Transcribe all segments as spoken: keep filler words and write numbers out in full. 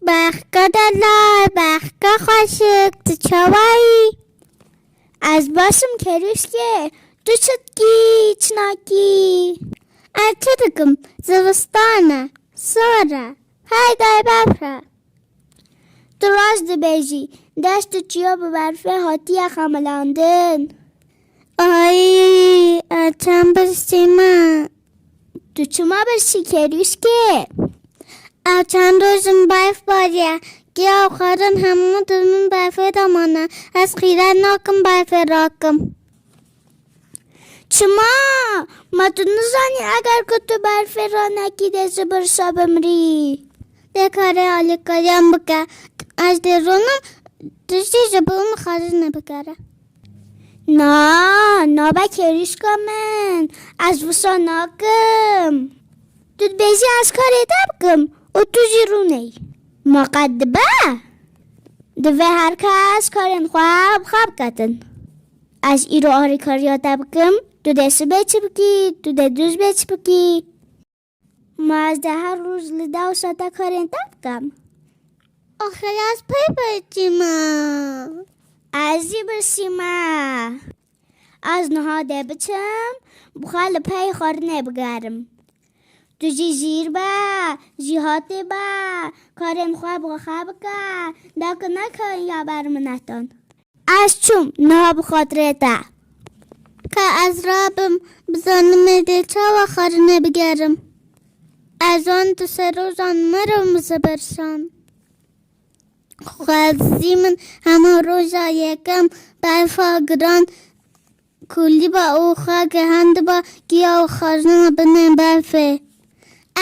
Bexka delal, bexka xweşik, tu çawa yî? Ez baş im Kerîşkê, tu çi dikî, çi nakî? Ez çi dikim, zivistan e, sor e, heyday berf e. Tu rast dibêjî, deşt û çiya bi berfê hatiye xemilandin. Ay, ez çend birçî me. Tu çima birçî Kerîşkê? Ev çend roj in berf bariye. Giya û xarin hemû di bin berfê de mane. Ez xîret nakim berfê rakim. Çima? Ma tu nizanî eger ku tu berfê ranekî dê ji birsa bimrî? Dê karê alîkariyan bike. Ez dê rûnim, tu jî ji bo min xarinê bigere. Na, nabe Kerîşka min, ez wisa nakim. Tu dibêjî ez karê te bikim û tu jî rûneyî. Ma qet dibe? Divê her kes karên xwe bi xwe biketin. Ez îro alîkariya te bikim, tu dê sibê çi bikî, tu dê duzbê çi bikî. Ma ez dê her roj li dewsa te karên te bikim? Axir ez pê birçî me. Ez jî birçî me. Ez niha dê biçim, bi xwe li pey xwarinê bigerim. Tu jî jîr be, jîhatî be, karên xwe bi xwe bike, deke neke ya ber min netan. Ez çûm, niha bi xatirê te. Ka ez rabim, bizanim ê dê çawa xwarinê bigerim. Ez wan du sê rojan mirim ziberşan. Xwezî min hema roja yekem berfa giran kulîba û xwe gihandiba giya û xarina binê berfê.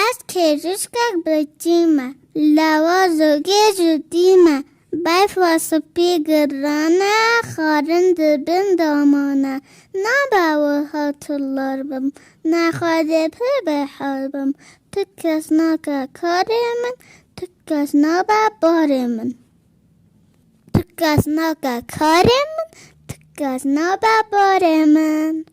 Ez kêrişkek birçî me, lawa zogê ji dî me. Berfa spî giran e, xarin di bin daman e. Nabe wiha tular bim, nexwe dê pê bêhal bim. Tu kes nake karê min, tu kes nabe barê min. Tu kes nake karê min, tu kes nabe barê min.